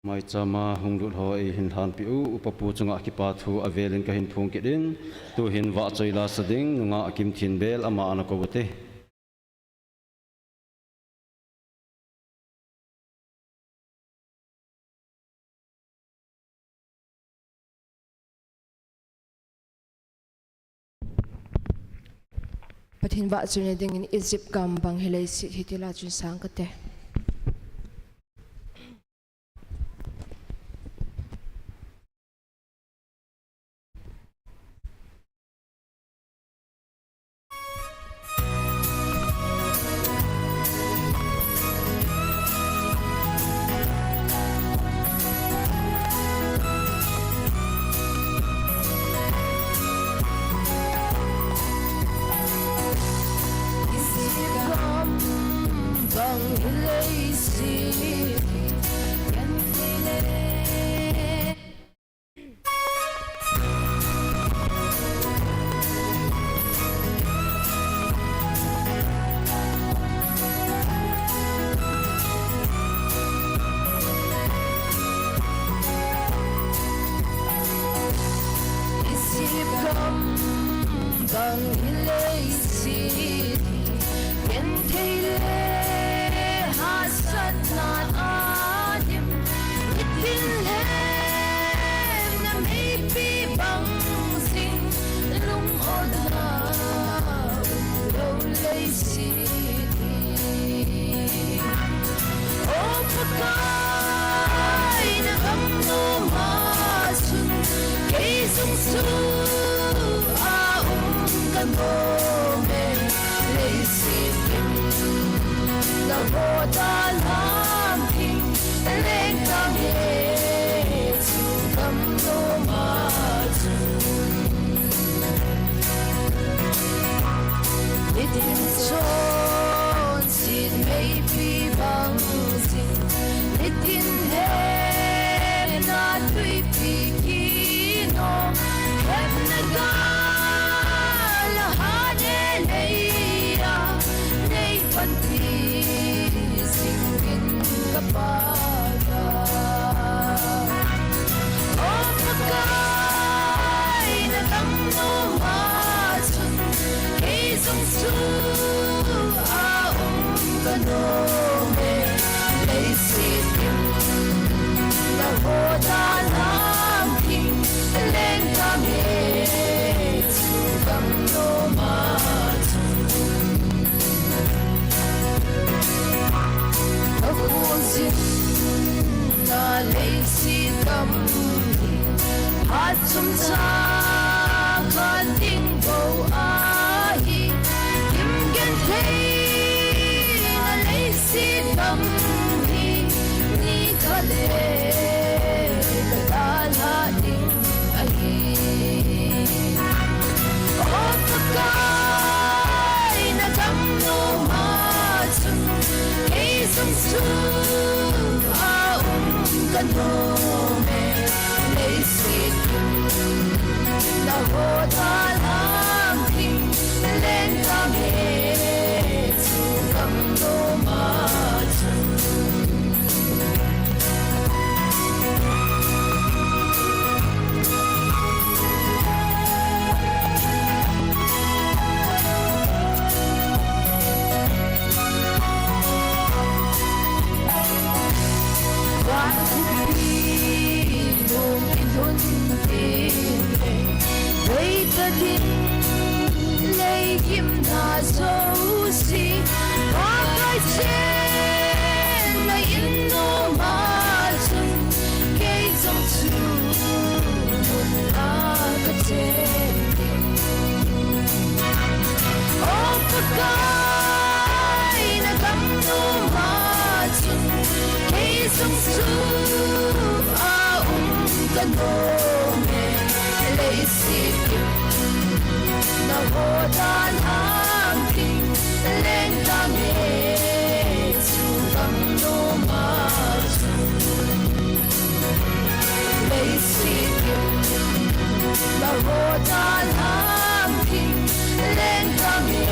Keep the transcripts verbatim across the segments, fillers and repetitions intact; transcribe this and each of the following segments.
Maichama hunglut ho eihin lhanpi u, upa pu chunga kipa thu avelin kahin phong kit in, tuhin vahchoi lasa ding, nungah Kimthinbel ama ana kou ute. Pathen vahchoina dingin Egypt gam bang hi leiset hi tila chun sang kate. Egypt gam bang hi leiset hi genthei le hahsatna a dim, nitin lhemna meipi bang jing, lungotna umlou leiset hi. O Pakai, na gamnom a chun kei jong chu a um kanom e. Leiset gim na ho dalhah ding leng kange, chu gamnom a chun. Nitin chonset meipi bang jing, nitin lhemna tuipi kinom, lhemna gal a hat e, nei a nei panpi jing in ka Pa. O Pakai, na gamnom a chun kei jong chu a um kanom e. Leiset gim na ho dalhah ding leng kange, chu gamnom a chun. Ka khojin na leiset gam hi phat chomcha khat ding bou ahi. Gim genthei na leiset gam hi nikhat le ka dalhah ding ahi. O Pakai, na gamnom a chun kei jong chu a um kanom e. Leiset gim na ho dalhah ding leng kange, chu gamnom a chun. Vanphupi nung i lhun ding le, hoitah ding lei gimna jouse, Pakai chenna in nom a chun kei jong chu mun a ka chen ding. O Pakai, na gamnom a chun kei jong chu a um kanom e. Leiset gim na ho dalhah ding leng kange, chu gamnom a chun. Leiset gim na ho dalhah ding leng kange,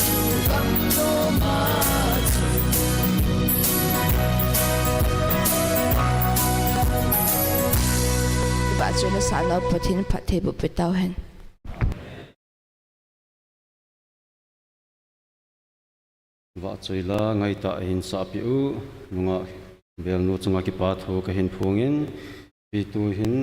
chu gamnom a chun. Chule sahna Pathen phattheiboh pe tauhen. Vahchoila ngaitah a hin sahpeh u, nungah velnu chunga kipa thu kahin phongin, ipi tuhin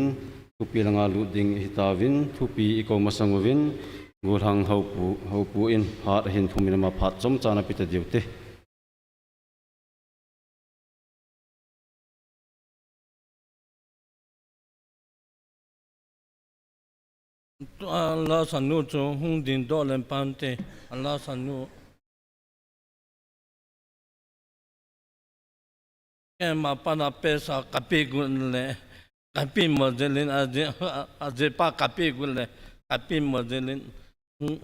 thupi langa lut ding ihitauvin, thupi ikou masang uvin, Golhang Houpu, Houpu in phat ahin thumin ama phat chomcha ana pe tadiu te. Ala sanu chu hung dingdoh len pante, ala sanu. Kema pana pesa kape gun le, kape mo jelin aje, aje pa kape gun le, kape mo jelin. Hung,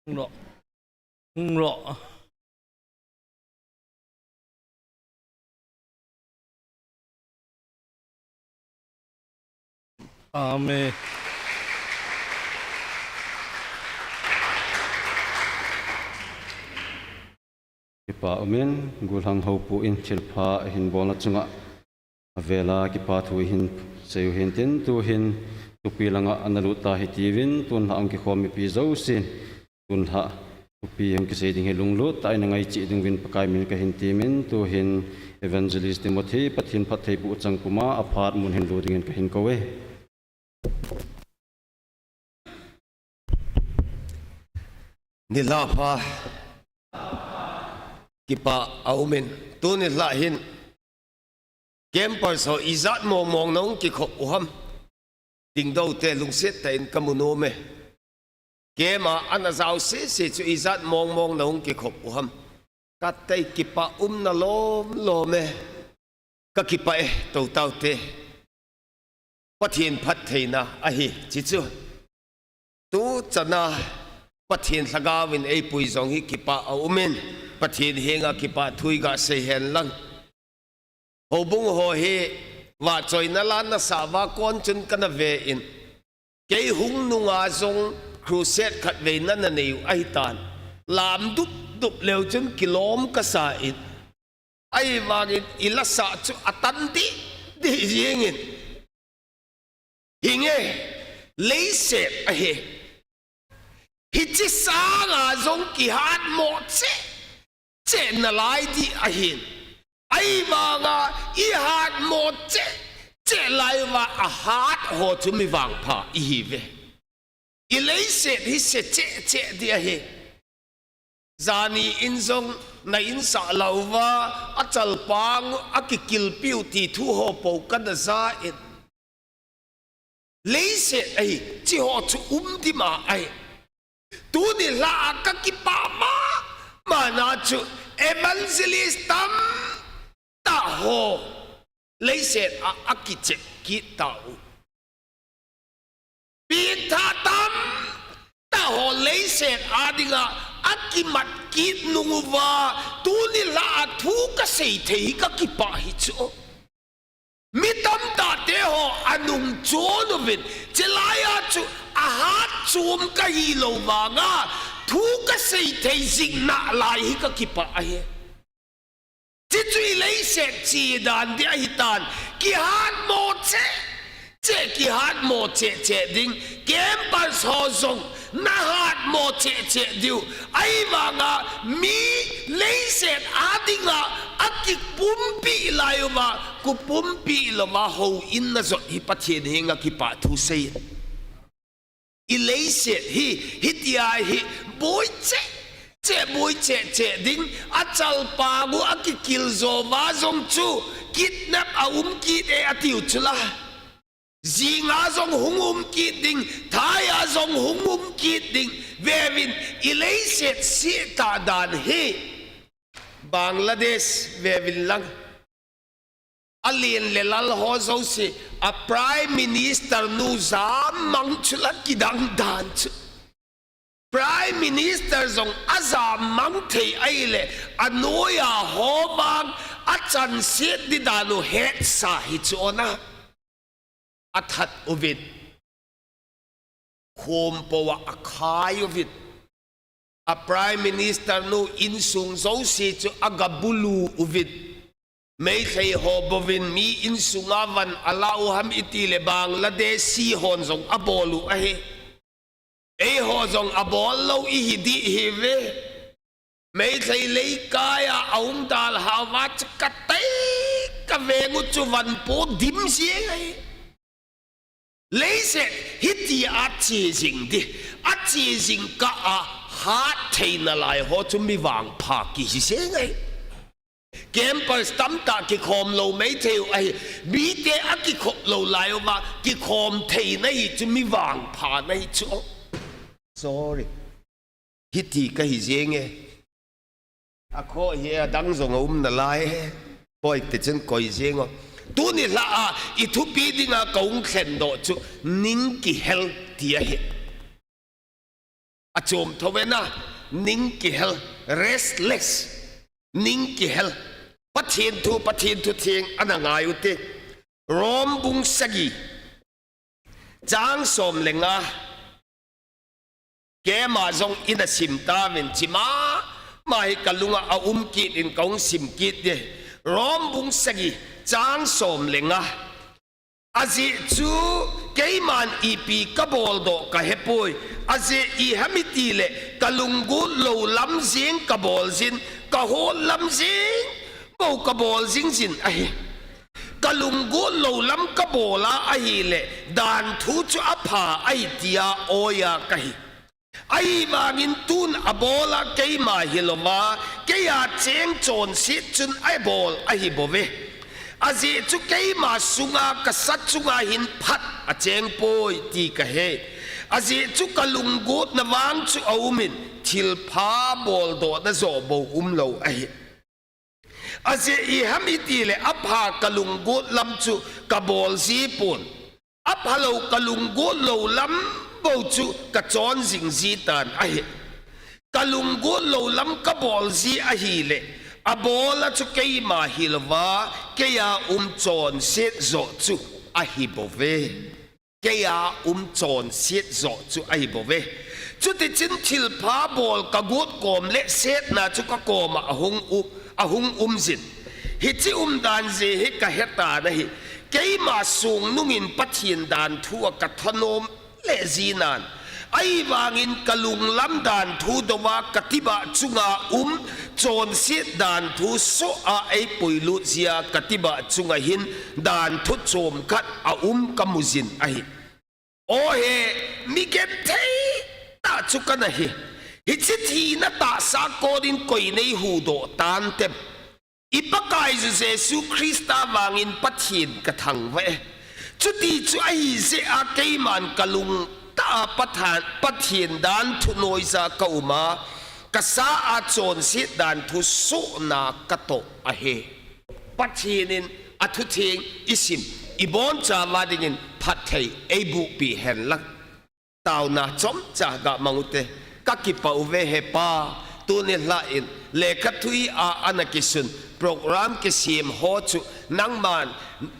hung lo. Hung lo. Amen. Kipa umin, Golhang Houpu in thilpha ahin bolna chunga avela kipa thu ihin seiyu hintin, tuhin thupi langa ana lut tahitiuvin, tunlhah a hung kikhom mipi jousen, tunlhah thupi hung kisei ding hi lunglut tah in ana ngaicheh dinguvin Pakai min kahin temin, tuhin Evangelist Timothy Pathen phattheiboh chang puma aphat mun hin lut dingin kahin kou e. Nilhah pha. Kipa aumin. Tuni nilhah hin campers ho ijat mongmong nahung kikhop uham. Dingdoh te lungset tah in kamu nome. Kema ana jao sese chu ijat mongmong nahung kikhop uham. Katei kipa umna lomlom e. Kakipah e, toutau te. Pathen phattheina ahi, chuchu. Tuchana Pathen lhagaovin eipui jong hi kipa aumin, Pathen henga kipa thu iga sei hen lang. Houbung ho hi vahchoina la nasah uva kon chun kana ve in. Kei hung nunga jong crusade khatvei nana nei u ahitan. Lam dupdup leu chun kilom kasa in. Ahivangin ilasah chu atan didi jingin. Hinge, leiset ahi. Hiche sanga jong kihatmo cheh cheh nalai ding ahin. Ahivanga ihatmo cheh cheh lai uva ahat ho chu mi vangpha ihiuve. Ileiset hi se cheh cheh ding ahi. Jani in jong na insah louva, achalpang u akikilpiu ti thu ho po kana ja in. Leiset ahi, hiche ho chu um dima ahi. Tuni nilhah a kakipah mama na chu evangelist tamtah ho leiset a akichep kit tau. Piengthah tamtah ho leiset a dinga akimat kit nung uva, tuni nilhah a thu kasei thei hi kakipah hi chu. Mi tamtah te ho anung chon uvin, chulai a chu ahat chom kahi lou vanga, thu kasei thei jing nalai hi kakipah ahi. Chuchu ileiset che dan ding ahitan, kihatmo cheh cheh, kihatmo cheh cheh ding, campers ho jong nahatmo cheh cheh diu, ahivanga mi leiset a dinga akipumpi lai uva, kipumpi louva houin najot hi Pathen henga kipa thu sei. Ileiset hi, hitia hi, boi cheh cheh, boi cheh cheh ding, achalpang u akikil jo uva jong chu, kidnap aum kit e atiu chula. Jinga jong hung um kit ding, thai a jong hung um kit ding, veuvin ileiset setah dan hi, Bangladesh veuvin lang. Alen le lal ho jouse, a Prime Minister nu jammang chula kidang dan chu. Prime Minister jong ajammang thei ahile, anoiya ho vang achanset ding dan u hetsa hi chu ona. Athat uvin. Khom pouva akhai uvin. A Prime Minister nu insung jouse chu agabulu uvin. Meitei ho bouvin mi insunga van alau ham iti le Bangladeshi hon jong abol u ahi. Eiho jong abol lou ihi dih hi ve. Meitei leikaiya aum dalhauva chu katei kaveng u chu van po dim jeng ahi. Leiset hiti a che jing di, a che jing kah a hat theina lai ho chu mi vangpha kihi jeng ahi. Campers tamtah kikhom lou mai thei u ahi. Mite akikhop lou lai uva kikhom theina hi chu mi vangpha na hi chu. Sorry. Hiti kahi jeng e. Akhoh hi adang jong aum nalai e. Koi te chun koi jeng o. Tuni lha a ithupi dinga kahung lhen doh chu ning kihel ti ahi. Achom tho ve na, ning kihel, restless, ning kihel. Pathen thu, Pathen thu theng ana ngai u te. Rom bung sagi, chang som le nga. Keima jong ina sim tauvin chima, ma hi kalunga aum kit in kahung sim kit de. Rom bung sagi, chang som le nga. Ajeh chu keiman ipi kabol doh kahepoi. Ajeh iham itile kalunggot lou lam jeng kabol jin, kahol lam jeng bou kabol jing jin ahi. Kalunggot lou lam kabol a ahile, dan thu chu apha ahi tia oi a kahi. Ahivangin tun abol a keima hilouva, keiya cheng chonset chun abol ahi bouve. Ajeh chu keima sunga kasa chunga hin phat acheng poi ti kahe. Ajeh chu kalunggotna vang chu aumin, thilpha boldohna joh bou umlou ahi. Ajeh iham itile apha kalunggot lam chu kabol ji pon. Aphalou kalunggot lou lam bou chu kachon jing ji tan ahi. Kalunggot lou lam kabol ji ahile, abol a chu keima hilouva, keiya um chonset joh chu ahi bouve. Keiya um chonset joh chu ahi bouve. Chuti chun thilpha bol kagot kom le setna chu kakoma ahung u, ahung um jin. Hiche umdan jeh hi kahe tan ahi. Keima sung nungin Pathen dan thu a kathanom le jinan. Ahivangin kalunglam dan thu douva katibah chunga um, chonset dan thu soh a eipuilut jia katibah chunga hin dan thu chom khat aum kamu jin ahi. O he, mi genthei tah chu kana hi. Hiche thina tahsa konin koi neihuhdoh tantem. I Pakaiyu Jesu Christa vangin Pathen kathangvah e. Chuti chu ahi jeh a keiman kalungtah a Pathen, Pathen dan thu noija kaum a, kasa a chonset dan thu sohna katoh ahi. Pathen in athutheng isim, ibonchauva dingin phatthei eibohpi henlang. Taona chomcha gamang ute, kakipah uve he Pa, tuni lha in lekhathua ana kisun, program kisem ho chu nangman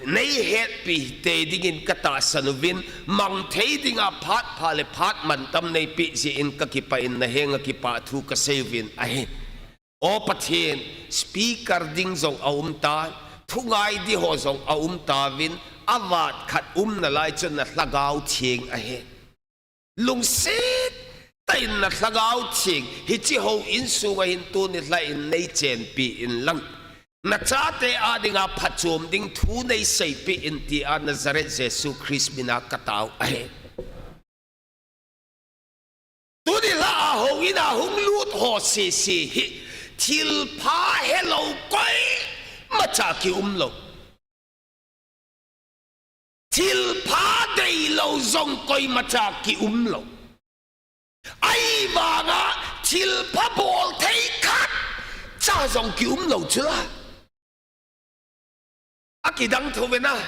neihetpi tei dingin katahsan uvin, mang thei dinga phat pha le phat mantam neipeh jeh in kakipah in nahenga kipah thu kasei uvin ahi. O Pathen, speaker ding jong aum tan, thungai di ho jong aum tauvin, avat khat um nalai chun naLhagao Theng ahi. Lungset tah in naLhagao Theng hiche houin sunga hin tuni lha in neichenpi inlang, nachate a dinga phachom ding thu neiseipeh in tia Nazareth Jesu Christ mina katao ahi. Tuni lha a houin a hunglut ho sese hi thilpha helou koimacha kiumlou, thilpha deilou jong koimacha kiumlou, ahivanga thilpha bol thei khatcha jong kiumlou chula. Akidang thou ve na.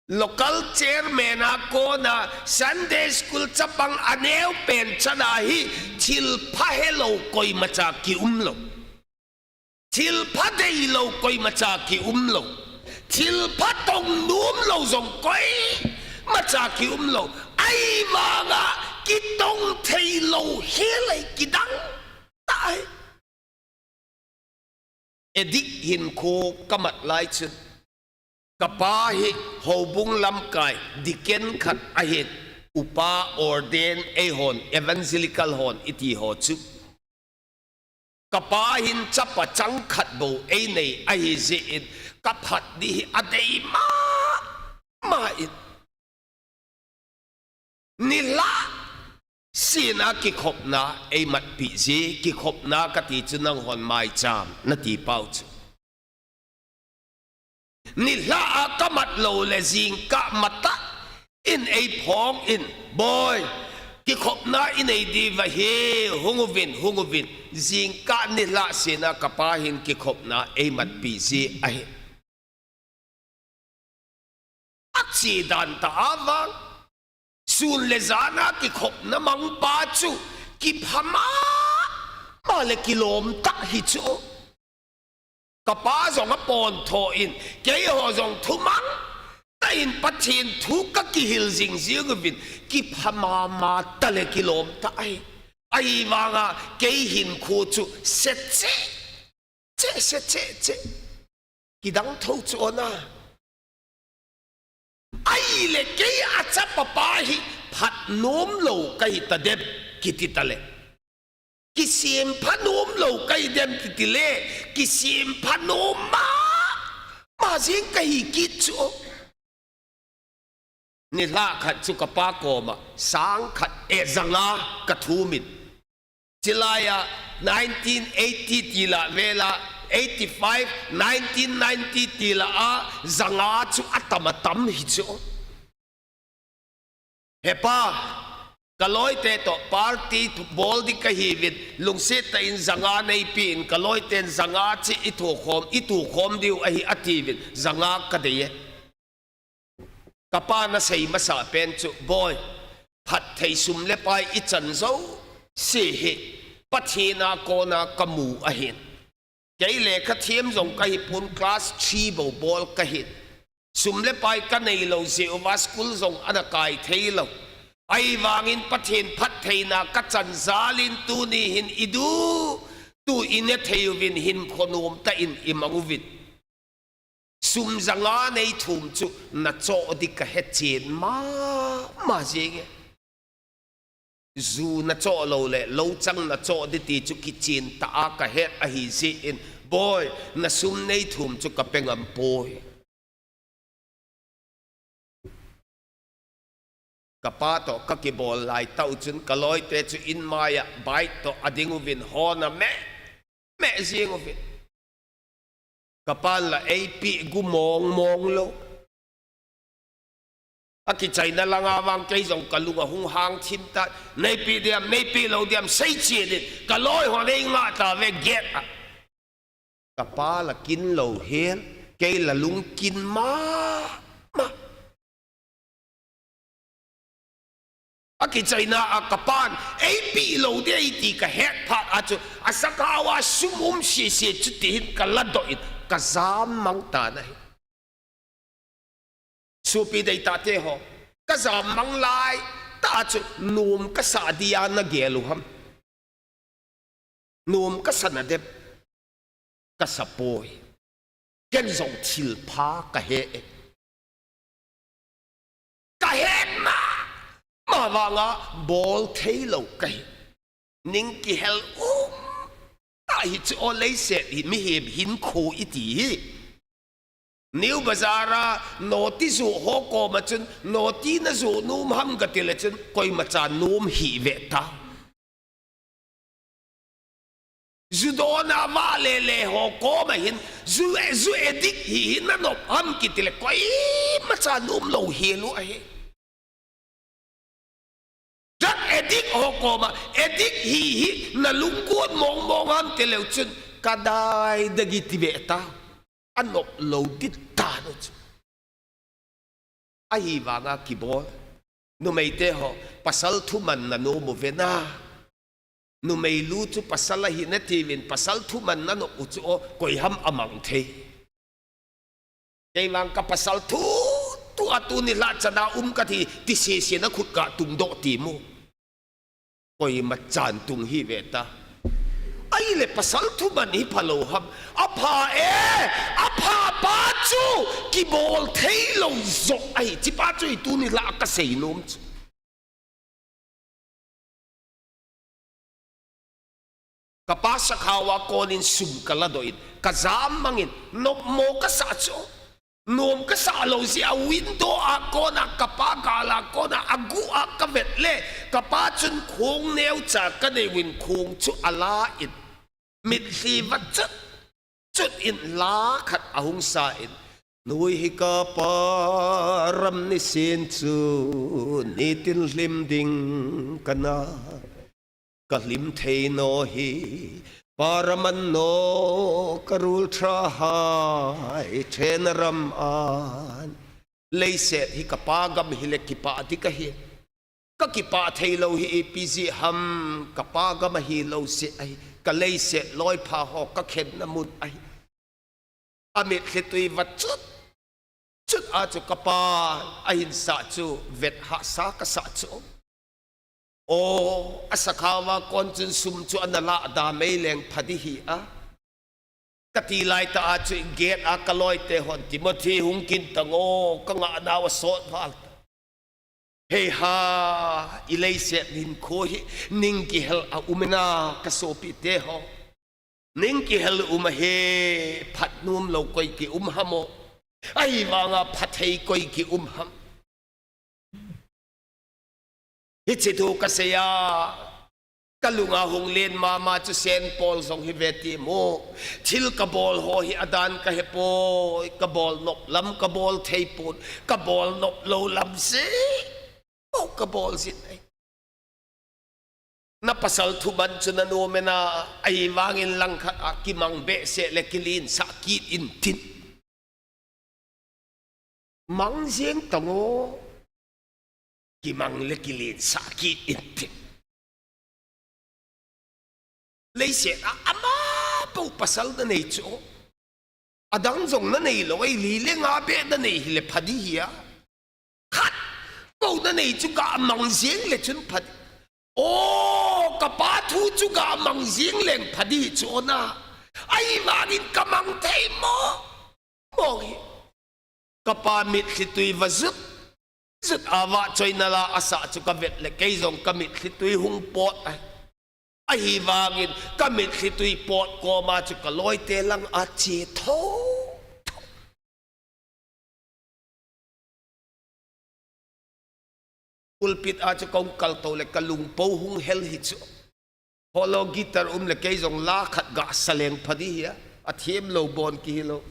Local chairman a kona Sunday school chapang aneopen chana hi thilpha helou koimacha kiumlou, thilpha deilou koimacha kiumlou, thilpha tongnomlou jong koimacha kiumlou, ahivanga kitong theilou helei kidang tah ahi. Addict hinkho kamat lai chun, kapa hi houbung lamkai deacon khat ahin, upa ordain eihon evangelical hon iti ho chu, kapa hin chapa chang khat bou einei ahi jeh in, kaphat ding hi adei mama in. Nilhah sina kikhopna eimatpi ji, kikhopna kati chu nanghon maicham nati pau chu. Nilhah a kamat lou le jingkah matah in eiphong in, "Boi, kikhopna inei diu ahi, hung uvin, hung uvin." Jingkah nilhah sina kapa hin kikhopna eimatpi ji ahi. Achi dan tah a vang, sun le jan a kikhopna mangpa chu kipha mama le kilom tah hi chu. Kapa jong apontho in, keiho jong thumang tah in Pathen thu kakihil jing jing uvin, kipha mama tah le kilom tah ahi. Ahivanga kei hinkho chu se cheh cheh, se cheh cheh. Kidang tho chu ona. Ahile kei achapa pa hi phat nom lou kahi ta dem, kiti ta le. Kisempha nom lou kahi dem kiti le, kisempha nom mama jeng kahi kit chu. Nilhah khat chu kapa koma sang khat, eh, ja nga kathum in. Chulai a nineteen eighty ti lah vel a, eighty-five, nineteen ninety ti lah a, ja nga chu atam atam hi chu. He pa, kaloite toh party bol ding kahiuvin, lungset tah in ja nga neipe in, kaloiten ja nga chu itoh khom, itoh khom diu ahi atiuvin, ja nga kadei e. Kapan asei masa pen chu, "Boi, phatthei sum le pai ichan jouse hi Pathen a kona kamu ahin. Kei lekha them jong kahi pon, class three bou bol kahin. Sum le pai kanei lou jeh uva school jong ana kai thei lou. Ahivangin Pathen phattheina kachan jal in tuni hin iduh tuh ine thei uvin hinkho nom tah in imang uvin. Sum ja nga nei thum chu nachoh ding kahe chen mama jeng e. Ju nachoh lou le, louchang nachoh ding ti chu kichen tah a kahet ahi jeh in, Boi, nasum nei thum chu kape ngam poi." Kapa toh kakibol lai tah u chun, kaloite chu in mai a bike toh ading uvin, horn ameh meh jing uvin. Kapan la eipeh gu mong mong lou. Akichaina langa vang kei jong kalung ahung hang thim tan, "Neipe diam, neipe lou diam, seiche in," kaloi hon eingah tauve gate a. Kapa la kin lou hel, kei la lung kin mama. Akichaina a kapan, "Eipeh lou ding ahi," ti kahet phat a chu, asakhao a sum um sese chu tihin kaladoh in, kajam mang tan ahi. Sopi deitah te ho, kajam mang lai tah a chu nom kasah dia nagel u ham? Nom kasa nadem? Kasa poi. Ken jong thilpha kahe e. Kahet mama vanga bol thei lou kahi. Ning kihel um tah hi chu o, leiset hi mihem hinkho iti hi. New Bazar a noti joh ho koma chun, noti najoh nom ham kati le chun, koimacha nom hih ve ta. Ju dona vale le ho koma hin, ju, ju addict hi, hi nanop ham kiti le, koimacha nom lou hel u ahi. Drug addict ho koma, addict hi, hi nalunggot mong mong ham ti leu chun, kadai dagi ti ve ta. Anop lou ti ta nu chu. Ahivanga kibol. Numeite ho, pasal thuman nanom uve na. Numei lu chu pasal ahi natiuvin, pasal thuman nanop u chu o, koiham amang thei. Kei vang kapasal thu, tu a tuni lhah chana um kati, ti sese nakhut katung doh ti mu. Koimachan tung hih ve ta. Ai Ahile pasal thuman hi phalou ham? Apha e, apha pa chu kibol theilou joh ahi. Hichepa chu hi tuni lah a kasei nom chu. Kapa sakhao a konin sum kaladoh in, kajam mangin, nopmo kasah chu. Nom kasah lou jeh a window a kona, kapa gal a kona, agu a kavet le, kapa chun khong neocha kanei uvin khong chu ala in, mitlhi va chut chut in la khat ahung sa in, "Nui hi kapa ram nisin chu nitin hlim ding kana. Ka hlim thei naw hi, pa ram an naw ka rul tha hai, thena ram an. Leiset hi kapa gam hile kipah ding ahi. Ka kipah theilou hi ipi jeh ham, kapa gam ahilou jeh ahi, ka leiset loipha ho ka khenna mun ahi." Amitlhi tui va chut chut a chu kapa ahin sah chu vet hahsa kasah chu. Aw, asakhao a kon chun sum chu ana lah da mei leng pha ding hi a. Kati lai tah a chu gate a kaloite hon, "Timothy hung kin tan aw, ka ngahnau asot val ta." Hei ha, i leiset hinkho hi ning kihel a um e na, ka sopite ho. Ning kihel um ahi, phat nom lou koi ki um ham aw. Ahivanga pha thei koi ki um ham. Hiche thu kasei a, ka lunga hung len mama chu Saint Paul jong hi ve ti mo. Thil kabol ho hi adan ka he poi, kabol nop lam kabol thei pon, kabol nop lou lam jeh bou kabol jin ahi. Na pasal thuman chu na nom e na, ahivangin langkhat a kimang behseh le kilinsah kit intin. Mang jeng tan aw, kimang le kilinsah kit intin. Leiset a ama bou pasal na nei chu, adang jong na nei lou, ei li le nga beh na nei hile pha ding hi a. Khat bou na nei chu ga mang jeng le chun pha ding. Aw, kapa thu chu ga mang jeng leng pha ding hi chu aw na. Ahivangin ka mang thei mo. Mong hi. Kapa mitlhi tui va jut jut a vahchoina la asah chu ka vet le kei jong ka mitlhi tui hung pot ahi. Ahivangin ka mitlhi tui pot koma chu ka loite lang a che tho. Pulpit a chu kong kal to le ka lungpo hung hel hi chu. Holo guitar um le kei jong la khat ga sa leng pha ding hi a, a thiam lou bon ki hi lou.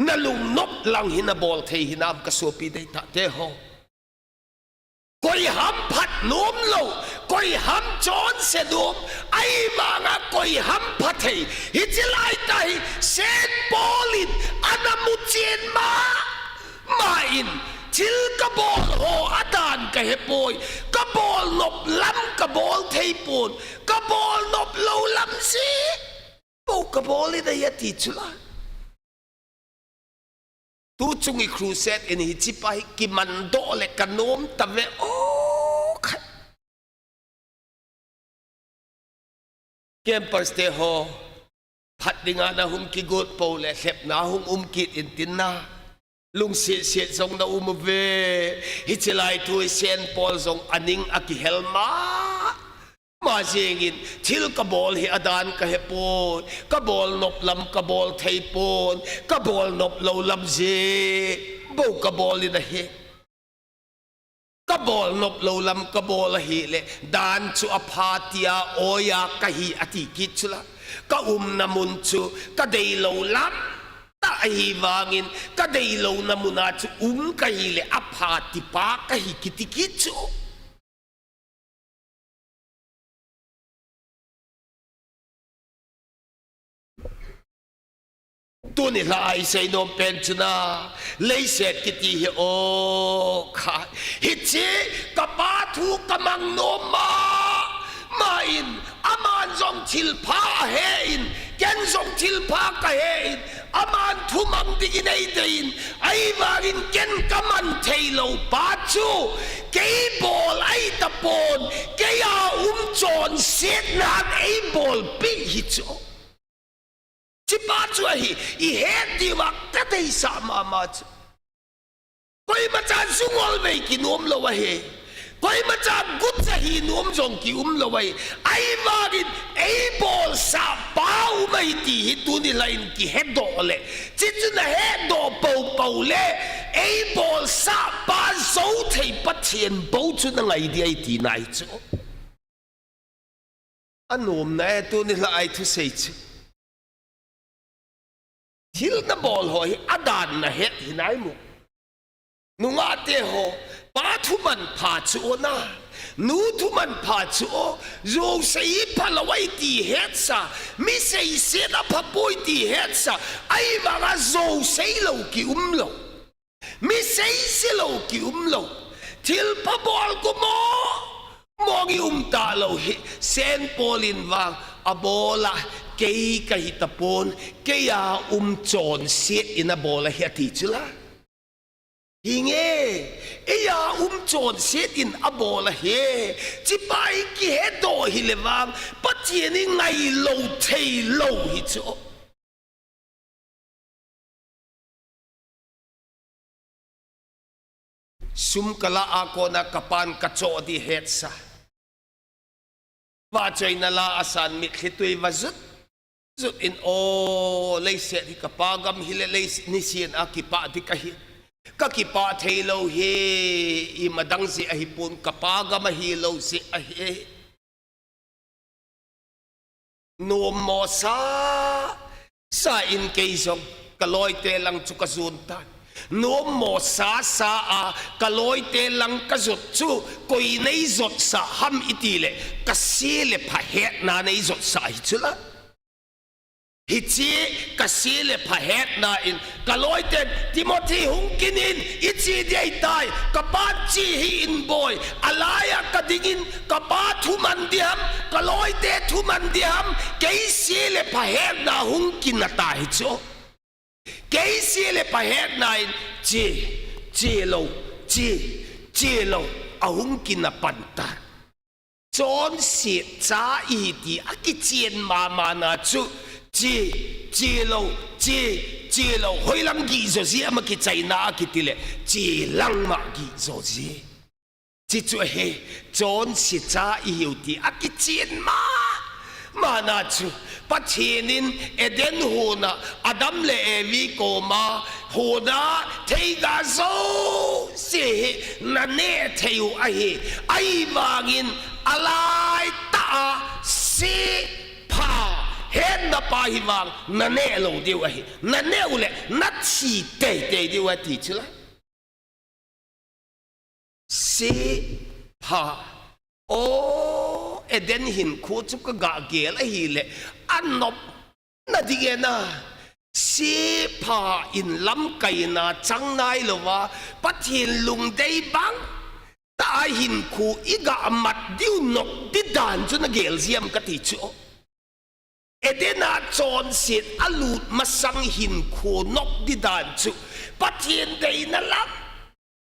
Na lungnop lang hi na bol thei hinam ka sopi deitah te ho. Koi ham phat nom lou, koi ham chonse nom, ahivanga koi ham pha thei. Hiche lai tah hi Saint Paul in ana mu chen ma. Main, thil ka bol ho adan ka he poi, ka bol nop lam ka bol thei pon, ka bol nop lou lam jeh bou ka bol in ahi ati chu la. Tu chung i crusade in hichepa hi kiman doh le ka nom ta ve aw khat. Campers te ho, phat dinga na hung kigot po le lhepna hung um kit intin na. Lungset set jong na um uve. Hiche lai thu hi Saint Paul jong aning a kihel ma ma jengin, thil ka bol hi adan ka he pon, ka bol nop lam ka bol thei pon, ka bol nop lou lam jeh bou ka bol in ahi. Ka bol nop lou lam ka bol ahile, dan chu apha tia oiya ka hi ati kit chu la. Ka umna mun chu ka dei lou lam tah ahivangin, ka dei louna muna chu um ka hile apha tipa ka hi kiti kit chu. Tuni lha a i sei nom pen chu na, leiset kiti hi aw kha. Hiche ka pa thu ka mang nom ma, ma in, aman jong thil pha ahe in, Ken jong thilpha kahe in, aman thumang dingin eidei in, ahivangin ken kaman theilou pa chu, kei bol ahitapon, kei a um chonsetnan eibolpeh hi chu. Chupa chu ahi, ihet diuva kadeisah mama chu. Koimacha jungol vei kinom lou ahi. Koimacha gucha hi nom jong kium lou ahi. Ahivangin eibolsah pa um ahi ti hi tuni laiyin kihedoh le, chuchu nahedoh poupou le, eibolsah pa jou thei Pathen bou chu nangai ding ahi tina ahi chu. Anomna e, tuni laiya thusei chu. Thil nabol ho hi adan nahet hinai mo. Nungahte ho, pa thumanpha chu o na, nu thumanpha chu o, jouse hi phalou ahi ti hetsa, mi seiset aphapoi ti hetsa, ahivanga jouse lou kium lou. Mi seise lou kium lou. Thilpha bol gu mo, mong i um talou hi. Saint Paul in vang abol a, kei kahi tapon, kei a um chonset in abol ahi ati chu la. Hinge, ei a um chonset in abol ahi. Chupa hi kihedoh hile vang, Pathen i ngailou theilou hi chu. Sum kala a kona kapan kachoh ding hetsa. Vahchoina la asan mitlhi tui vajut jut in, o, leiset hi kapa gam hile, lei nisin a kipah ding kahi. Kakipah theilou hi, imadang jeh ahipon, kapa gam ahilou jeh ahi. Nommo sa sa in kei jong kaloite lang chu kajon tan. Nommo sa sa a kaloite lang kajot chu koi neijotsah ham itile, kase le pha hetna neijotsah hi chu la. Hiche kase le pha hetna in kaloiten Timothy hung kin in, iche ding ahitai, kapan che hih in boi, alaiya kading in, kapa thuman ding ham, kaloite thuman ding ham, kei se le pha hetna hung kin ata hi chu. Kei se le pha hetna in che, chelou, che, chelou, ahung kin apan tan. Chonset cha ihi ti akichen mama na chu, che, chelou, che, chelou, hoilam gihjo ji ham akichaina akitile, che langma gihjo ji. Chuchu ahi, chonse cha ihiu ti akichen mama na chu, Pathen in Eden hon a Adam le Evi koma, hon a theiga jouse hi naneh thei u ahi, ahivangin alaitah a se pha hetna pa hi vang naneh lou diu ahi, naneh u le nathi teitei diu ati chu la. Se pha. O, Eden hinkho chu kagah gel ahile, anopna ding e na. Se pha in lamkaina chang nailouva, Pathen lungdei bang tah a hinkho igah mat diu nop ding dan chu nagel ji ham kati chu. Eden a chonset alut masang hinkho nop ding dan chu Pathen deina lam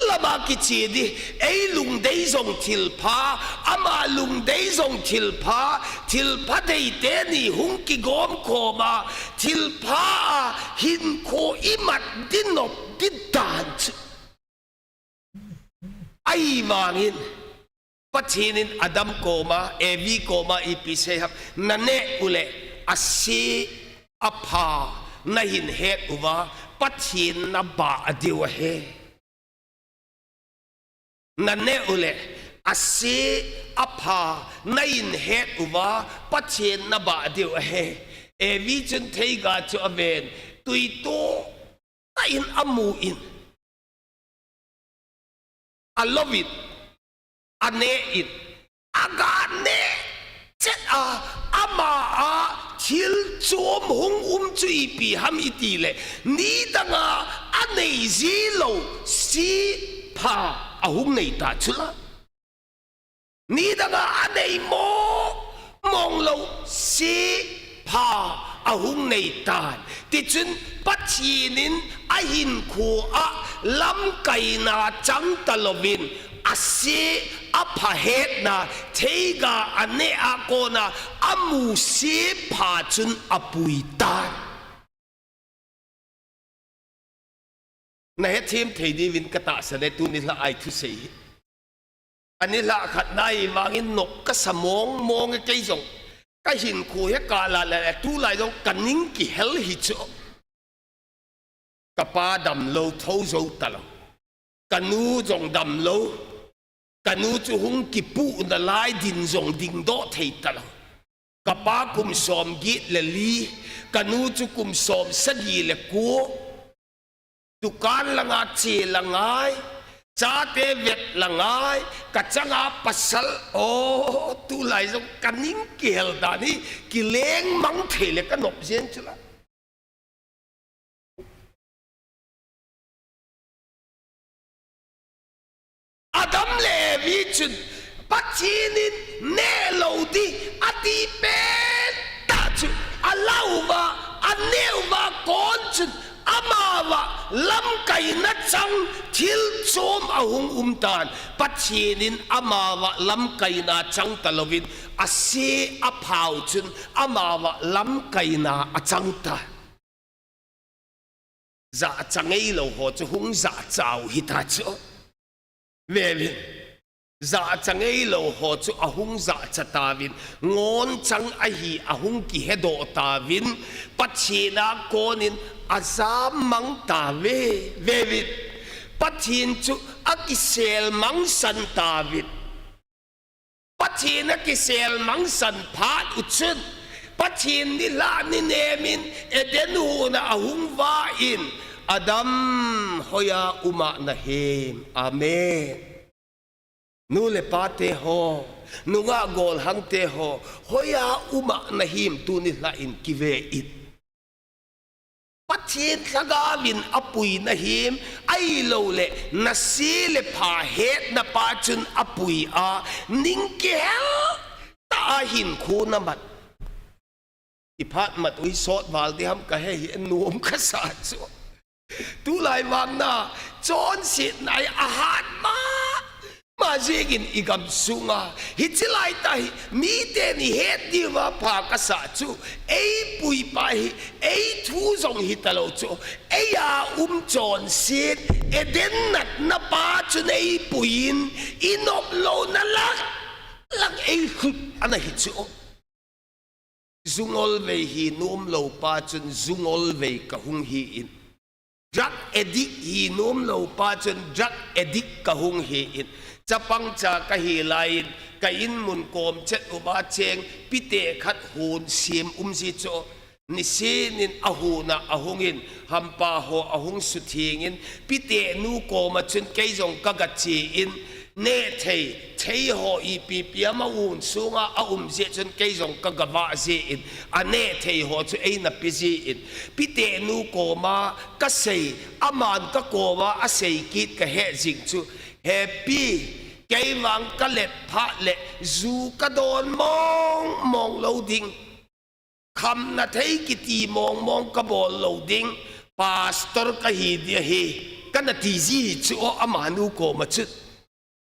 lama kiche ding, ei lungdei jong thilpha, ama lungdei jong thilpha, thilpha dei teni hung kigom khom a, thilpha a hinkho imat ding nop ding dan chu. Ahivangin, Pathen in Adam koma, Evi koma ipi asei ham, naneh u le ase apha nahin het uva, Pathen nabah diu ahi. Naneh u le ase apha nahin het uva, Pathen nabah diu ahi. Evi chun theiga chu aven, tuito tah in amu in, alou in, aneh in, aga neh chet a, ama a thil chom hung um chu ipi ham itile, nidang a anei ji lou se pha ahung nei ta chu la. Nidang a anei mong mong lou se pha ahung nei tan. Tichun Pathen in ahinkho a lamkaina chang talouvin, ase, aphahetna, theiga aneh a kona amusit phat chun apui tan. Nahethem thei diuvin katahsan e, tuni lha a thusei hi. Ani lha khat nahi vangin nop kasa mong mong e kei jong. Kahinkho hi kala le, tulai jong kaning kihel hi chu. Kapa damlou, thou jou talou. Kanu jong damlou. Kanu chu hung kipuh nalai, ding jong dingdoh thei talou. Kapa kum som get le li, kanu chu kum som sagi le ko. Dukan langa che la ngai, chate vet la ngai, kachanga pasal, o, tulai jong kaning kihel dan hi, kilengmang thei le kanop jeng chu la. Adam le Evi chun Pathen in nehlou ding ati pen tah chu alah uva, aneh uva kon chun amavang lamkaina chang thil chom ahung um tan. Pathen in amavang lamkaina chang talouvin, ase, aphau chun amavang lamkaina achang tan. Jachat ngeilou ho chu hung jachat u hita chu. Vevin. Jachat ngeilou ho chu ahung jachat tauvin, ngon chang ahi ahung kihedoh tauvin, Pathen a konin ajam mang tauve. Vevin. Pathen chu akisel mangsan tauvin. Pathen akisel mangsan phat u chun, Pathen nilhah ninem in Eden hon a ahung vah in, Adam, hoiya um a nahim? Amen. Nu le pa te ho, nungah golhang te ho, hoiya um a nahim, tuni lha in kive in. Pathen lhagao in apui nahim, ahilouleh, nase le pha hetna pa chun apui a, ning kihel tah a hinkho naman. Iphat mat u hi sot val ding ham kahe hi, nom kasa chu. Tulai vang nachonsetna hi ahat ma ma jingin igam sunga, hiche laitah hi miten ihet diuva pha kasa chu, eipui pa hi, eithu jong hitalou chu, eia um chonset, Eden natna pa chun eipui in, inop louna lang lang eilhut ana hi chu. Ju ngolvei hi nomlou pa chun ju ngolvei kahung hi in. Drug addict hi nomlou pa chun drug addict kahung hi in. Chapang cha kahi laiyin, ka in mun kom chet uva cheng pite khat hon sem um ji chu. Nisin in ahon a ahung in, hampa ho ahung sutheng in, pite nu koma chun kei jong kaga che in, neh thei, thei ho ipi pi ama un sunga aum jeh chun kei jong kaga vah jin, aneh thei ho chu eina pe jin, pite nu koma kasei, aman kakoma asei kit kahe jing chu, Hepi, kei vang kalet phat le ju kadon mong mong lou ding. Khamna thei kiti mong mong kabol lou ding, pastor kahi dia hi, kana ti ji chu o amanu koma chun.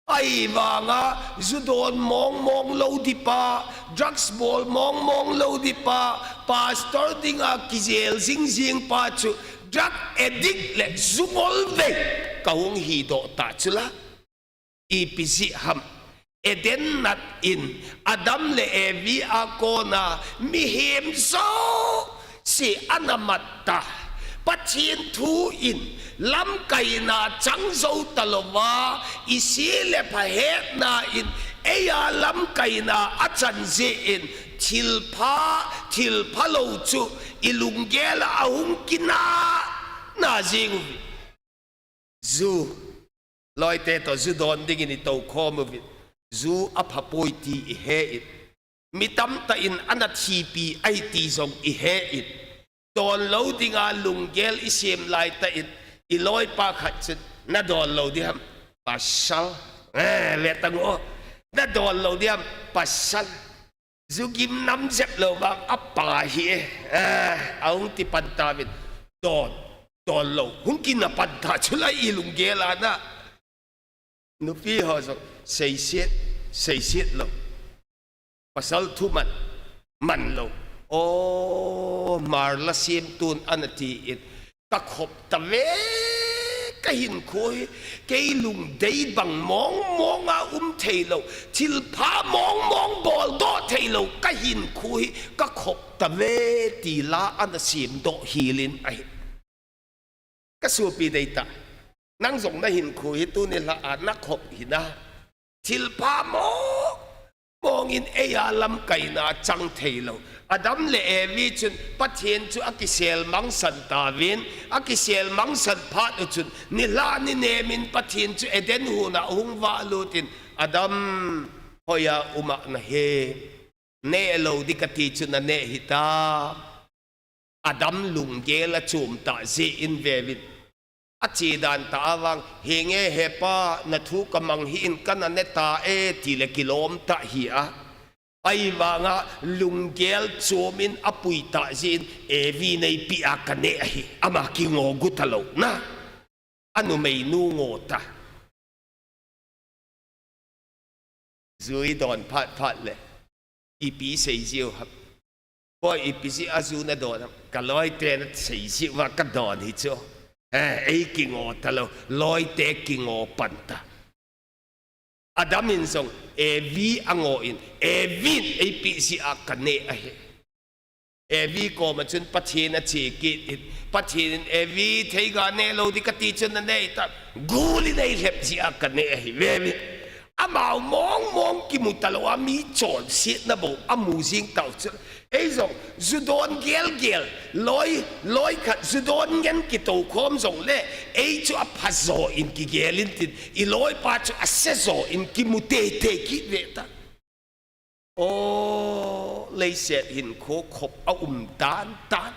Ahivanga, ju don mong mong lou ding pa, drugs bol mong mong lou ding pa, pastor dinga kijel jing jing pa chu, drug addict le ju ngolvei kahung hi doh ta chu la. Ipi jeh ham, Eden nat in Adam le Evi a kona mihem jouse ana mat ta. Pathen thu in lamkaina chang jou talouva, ise le pha hetna in eia lamkaina achan jeh in thilpha, thilpha lou chu ilunggel a ahung kinah na jing uve. Ju, loite toh ju don dingin itoukhom uvin. Ju apha poi ti ihe in. Mi tamtah in ana thipi ahi ti jong ihe in. Don lou dinga lunggel isem laitah in. Iloi pa khat chun, na don lou ding ham? Pasal. Eh, ve tang o. Na don lou ding ham? Pasal. Ju gim nam jep lou vang apa hi e. Ah, ahung ti pan tauvin. Don, don lou. Hung kina pan ta chu lai i lunggel a na. Nupi ho jong seiset, seiset lou. Pasal thu man, man lou. O, Marla Siamtun ana ti in, ka khop ta ve, ka hinkho hi, kei lungdei bang mong mong a um thei lou, thilpha mong mong bol doh thei lou, ka hinkho hi, ka khop ta ve, ti la ana siam doh hel in ahi. Ka sopi deitah, nang jong na hinkho hi tuni la a na khop hi na. Thilpha mong mong in ei a lamkaina chang thei lou. Adam le Evi chun Pathen chu a kisel mangsan tauvin, a kisel mangsan phat u chun, nilhah ni nem in Pathen chu Eden hon a hung vah lut in, Adam, hoiya um a na hi, neh lou ding ka ti chu na neh hita. Adam lunggel a chom tah jeh in ve uvin. A che dan tah a vang, henge he pa, na thu ka mang hih in ka na ne ta e, ti le kilom tah hi a. Ahivang a lunggel chom in a pui tah jeh in, Evi neipi a ka neh ahi, ama kingo gu ta lou na. A numeinu ngo ta. Ju i don phat phat le, ipi sei jiu ham. Boi, ipi jeh a ju na don ham. Ka loite na sei jiu va ka don hi chu. Eh, ei kingo ta lou, loite kingo pan ta. Adam in jong, Evi a ngo in, Evi in eipi jeh a ka neh ahi. Evi koma chun Pathen a che kit in, Pathen in Evi theiga neh lou ding ka ti chun na neh ta, gul in ei lhep jeh a ka neh ahi, ve uvin. Amau mong mong kimu ta lou a mi chonsetna bou a mu jing tau chu. Ei jong, ju don gel gel, loi, loi khat ju don ngen kitou khom jong le, ei chu a pha jo in kigel in tin, i loipa chu a se jo in kimu tei tei kit ve ta. O, leiset hinkho khop a um tan tan.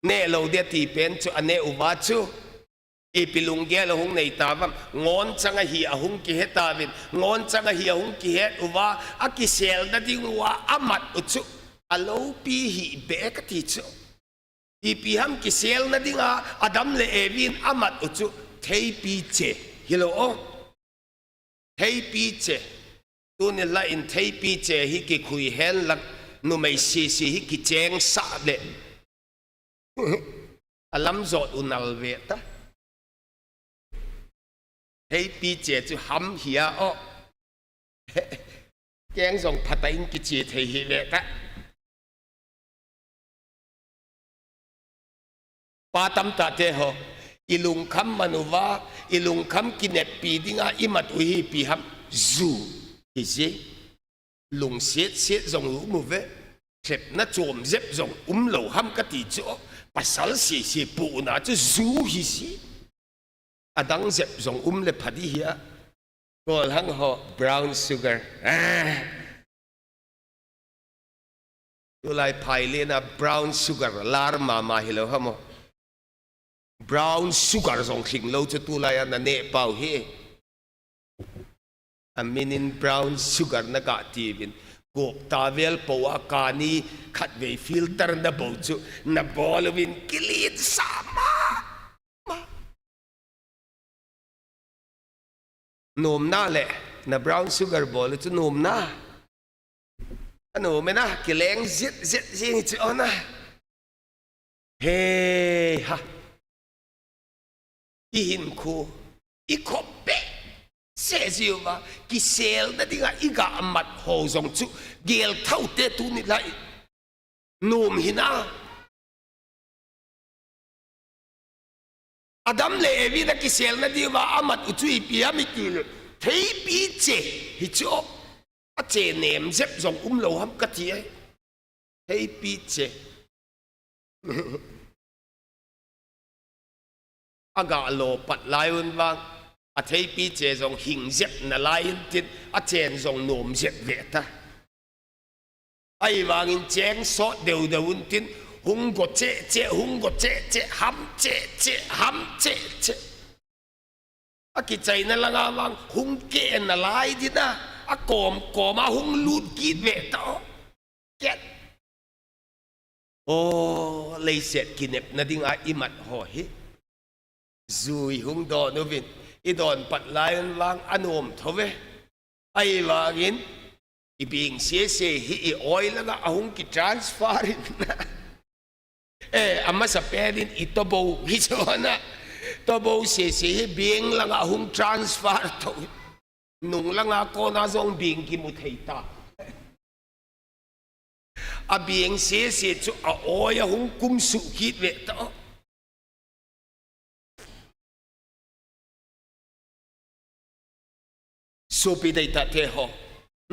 Neh lou ding a ti pen chu a neh uva chu. Ipi lunggel a hung nei tauvem. Ngon chang ahi a hung kihe tauvin. Ngon chang ahi a hung kihet uva. A kiselna ding uva a mat u chu. A loupi hi be ka ti chu. Ipi ham kiselna dinga Adam le Evi in a mat u chu theipi che. Hilou o. Theipi che. Tuni la in theipi che hi kikhui hen lang numei sisi hi kicheng sah le. A lam jot u nal ve ta. Theipi che chu ham hi a o. Keng jong phatah in kiche thei hi ve ta. Pa tamtah te ho, i lungkham man uva, i lungkham kineppi dinga i mat u hi ipi ham, ju hi ji. Lungset set jong um uve, lhepna chom jep jong um lou ham ka ti chu, pasal sisi pu na chu ju hi ji. Adang jep jong um le pha ding hi a. Kol hang ho, brown sugar. Ah. Tulai phai le na brown sugar lar mama hilou ham o. Brown sugar jong lhing lou chu tulai a na neh pau hi. A min in brown sugar na ga ti uvin. Kop ta vel po a kani khatvei filter na bou chu na bol uvin kilen sa ma. Nom na le, na brown sugar bol chu nom na. A nom e na, kileng jit jit jing chu o na. He ha. I hinkho, i khop be. Se jiu va, kiselna dinga i ga mat ho jong chu, gel thou te tuni lai. Nom hi na. Adam le Evi na kiselna diuva a mat u chu ipi ham i ti le, theipi che hi chu, a che nem jep jong um lou ham ka ti ai. Theipi che. A ga lo pat lai un vang, a theipi che jong hing jep na lai in tin, a chen jong nom jep ve ta. Ahivangin cheng sot deu deu un tin, hung go che che, hung go che che, ham che che, ham che che. Akichaina langa vang hung keh nalai ding a, akom kom a hung lut kit ve ta o. Ket. O, leiset kinepna dinga imat ho hi. Jui hung don uvin, idon pat lai un vang anom tho ve. Ahivangin, ibing sese hi i-oi langa ahung ki transfer in. Eh, amasapen in i tobo hi chona. Tobo sese hi bing langa ahung transfer tho. Nung langa kona jong bing kimu thei ta. Abing sese chu a-oi ahung kumsuh kit ve ta o. Sopi deitah te ho,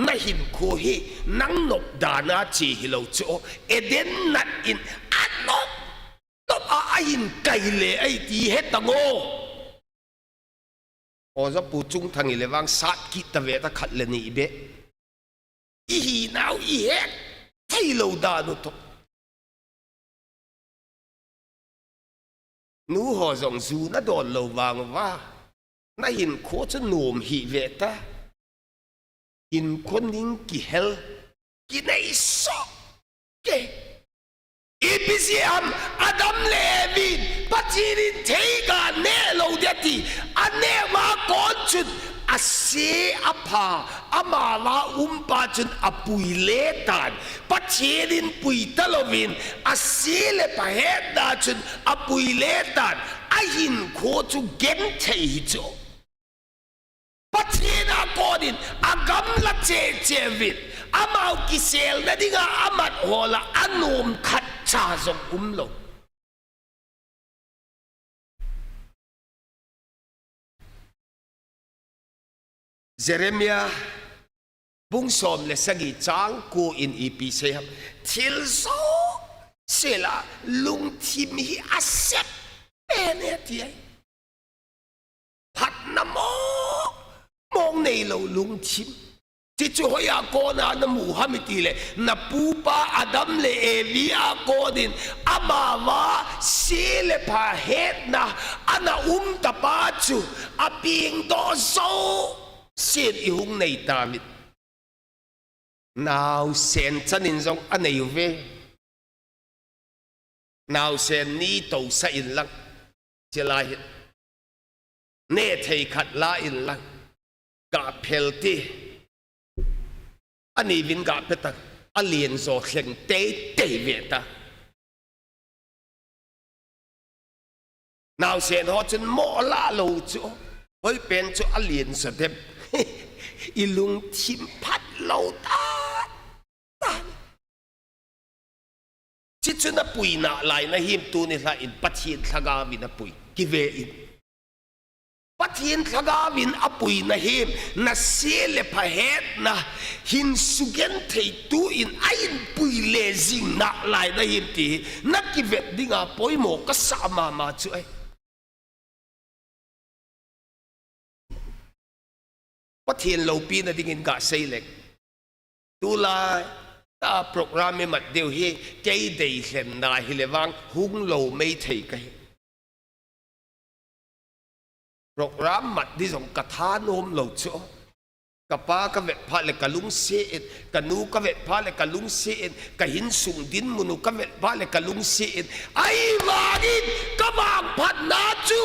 nahinkho hi nang nop dan a che hilou chu o, Eden nat in anop nop a ahin kai le ahi ti he tang o. Oja Pu Chungthang ile vang sat kit ta ve ta khat le ni be. Ihinau ihet thei lou dan u toh. Nu ho jong ju nadon lou vang uva, nahinkho chu nom hih ve ta. Hinkho ning kihel, kinei soh. Ke. Ipi jeh ham, Adam le Evi in Pathen in theiga neh lou ding ati, aneh ma kon chun, ase apha, ama la um pa chun apui le tan, Pathen in pui talouvin, ase le pha hetna chun apui le tan, ahinkho chu genthei hi chu. Pathen a konin agamla cheh cheh uvin, amau kiselna dinga amat ho lah a anom khatcha jong umlou. Jeremiah bung som le sagi chang ko in ipi sei ham. Thil jouse lah a lungthim hi asep pen e ti ahi. Phatna mong mong neilou lungthim. Chuchu hoiya kona namu ham iti le, napupa Adam le Evi a konin, amavang se le pha hetna ana um tapa chu, apeng doh jousen ihung nei tauvin. Naosen chanin jong anei uve. Naosen ni tousah in lang, chulai hin neh thei khat la in lang, gah phel ti, ani vin gah pe tan, alen jo thleng teitei ve ta. Naosen ho chun mo lah lou chu, hoipen chu alen jo dem. Ilungthim phat lou ta. Chuchu napui nalai nahim, tuni lha in Pathen Lhagaovin apui kive in. Pathen Lhagaovin apui nahim, nase le pha hetna hin sugenthei tu in ahin pui le jing nalai nahim ti hi nakivet dinga poimo kasah mama chu ahi. Pathen loupina dingin gasei leng. Tulai a program imat diu hi, kei deilhenna hile vang hung lou mei thei kahi. Program mat di jong kathanom lou chu. Kapa kavet phat le kalungset in, kanu kavet phat le kalungset in, kahinsung dinmun u kavet phat le kalungset in. Ahivangin kavangphatna chu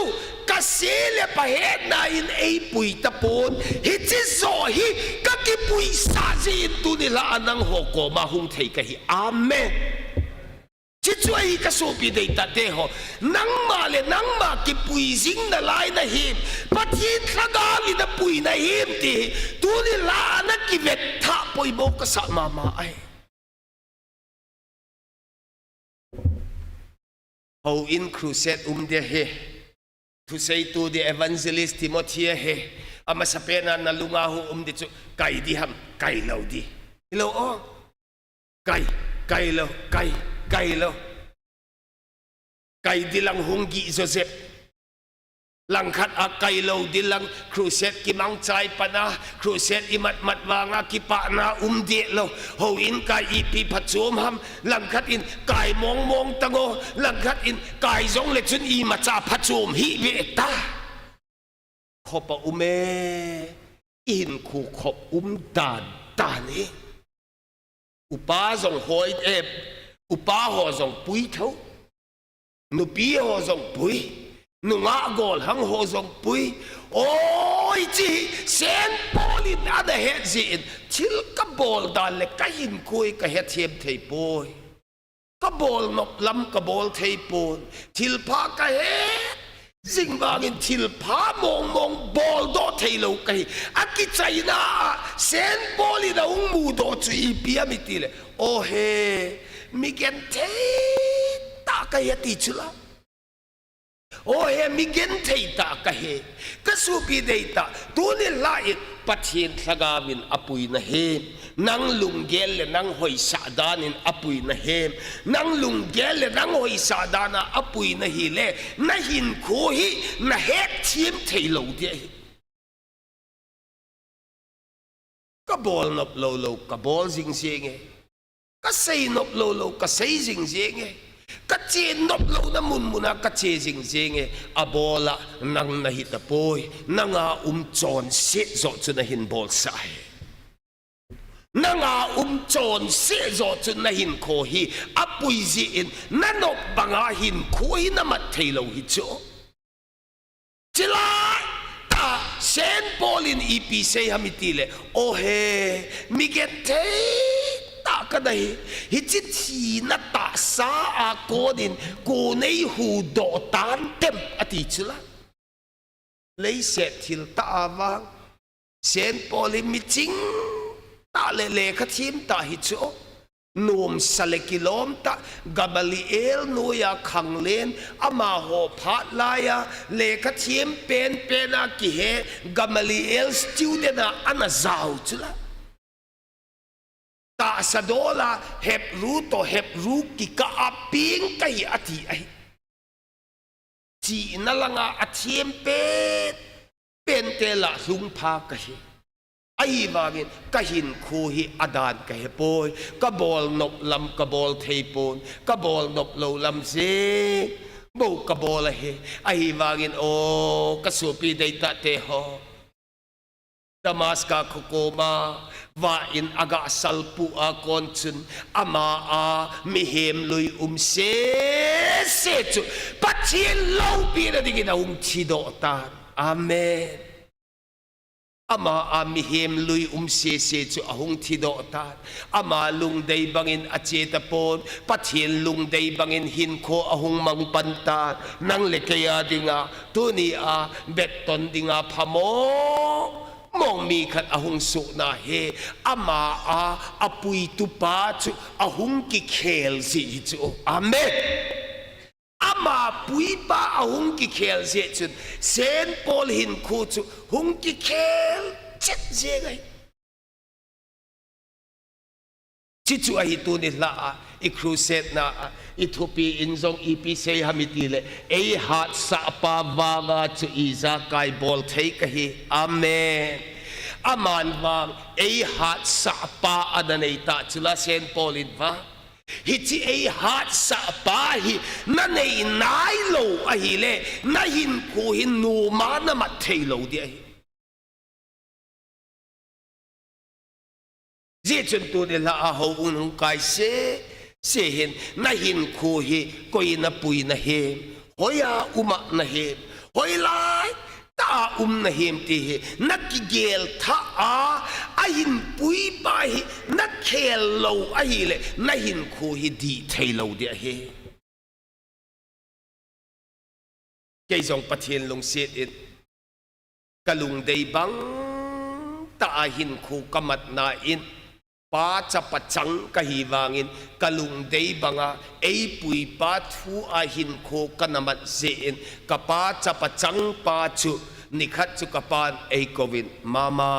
kase le pha hetna in eipui tapon. Hiche joh hi kakipuisah jeh in tuni lha a nangho koma hung thei kahi. Amen. Chuchu ahi kasopi deitah te ho. Nangma le nangma kipui jing nalai nahim, Pathen Lhagaovin apui nahim ti hi tuni lha a nakivet thah poimo kasah mama ahi. Houin crusade um ding ahi. Thusei tu di Evangelist Timothy ahi. Amasapen a nalunga hung um di chu kai di ham, kai lou di. Hilou o. Kai, kai lou, kai, kai lou. Kai di lang hung gih jo jep. Langkhat a kai lou di lang crusade kimangchai pan a, crusade imat mat vang a kipana um deh lou. Houin kai ipi phachom ham, langkhat in kai mong mong tango, langkhat in kai jong le chun imacha phachom hih ve ta. khop a um e, i hinkho khop um dan dan e. Upa jong hoi e, upa ho jong pui tho. Nupi ho jong pui. Nungah golhang ho jong pui. Oi, chi hi Saint Paul in ana het jin, thil ka bol dan le ka hinkho hi ka hethem thei poi. Ka bol nop lam ka bol thei pon. Thil pha ka he jing vangin thil pha mong mong bol doh thei lo ka hi. A kichaina a Saint Paul in a hung mu doh chu ipi a mi ti le. O he, mi gen thei ta ka hi a ti chu la. O he, mi gen thei ta ka he. Ka supi dei ta, tuni la in Pathen Lhagao in a pui na he. Nang lunggel le nang hoisah dan in a pui na he. Nang lunggel le nang hoisah dan a a pui na hi le, na hinkho hi na hetthem thei lo dia hi. Ka bol nop lo lo, ka bol jing jing e. Ka sei nop lo lo, ka sei jing jing e. Ka che nop lo na mun mun a ka che jing jing e. A bol a nang na hi ta poi. Nang a um chonset jo chu na hin bol sa e. Nang a um chonset jo chu na hinkho hi a pui jin na nop bang a hinkho hi na mat thei lo hi chu. Chilai ta Saint Paul in ipi sei ham i ti le, o he, mi gen thei ta ka na hi, hichi thina tahsa a kon in ko nei hu doh tan tem a ti chu la. Leiset thil ta a vang, Saint Paul hi mi ching ta le lekha thiem ta hi chu. Nuamsa le kilom ta, Gamaliel nuia khanglen, amaho phat laia lekha thiem pen pen a kihe, Gamaliel student a ana zau chu la. Tahsa dol a Hebrew to Hebrew kikah a ping ka hi a ti ahi. Chihna langa a thiem pen pen te la hlung pha ka hi. Ahivangin ka hinkho hi a dan ka he poi, ka bol nop lam ka bol thei pon, ka bol nop lo lam jeng bou ka bol a he. Ahivangin o ka sopi deitah te ho, Damascus kho koma vah in a ga salpu a kon chun ama a mihem lui um sese chu Pathen loupina dingin a hung thi doh tan. Amen. Ama a mihem lui um sese chu a hung thi doh tan. Ama lungdei bangin a che ta pon, Pathen lungdei bangin hinkho a hung mang pan tan. Nang le kei a dinga, tuni a, betton dinga phamo mong mi khat a hung suh na he, ama a, a puitu pa chu a hung kikhel ji hi chu. Amen. Ama pui pa a hung kikhel ji chun, Saint Paul hinkho chu hung kikhel chet ji ngai. Chi chu ahi tuni la a, i crusade na a, i thupi in jong ipi sei ham i ti le, ei hatsah pa vanga chu ijakai bol thei ka hi. Amen. Aman vang, ei hatsah pa ana nei ta chu la Saint Paul in vang. Hichi ei hatsah pa hi na nei nai lo ahi le, na hinkho hi numa na mat thei lo di ahi. Zichun tuni la a ho un hung kai se, se hin na hinkho hi koi na pui na hem, hoi a um a na hem, hoi lai ta a um na hem ti hi, na kigel tha a, a hin pui pa hi, na khel lo ahi le, na hinkho hi di thei lo di ahi. Kei jong Pathen lungset in, ka lungdei bang ta a hinkho ka mat na in, pa chapa chang ka hi vangin, ka lungdei banga ei pui pa thu a hinkho ka na mat je in, ka pa chapa chang pa chu, nikhat chu ka pan ei kou in, "Mama,"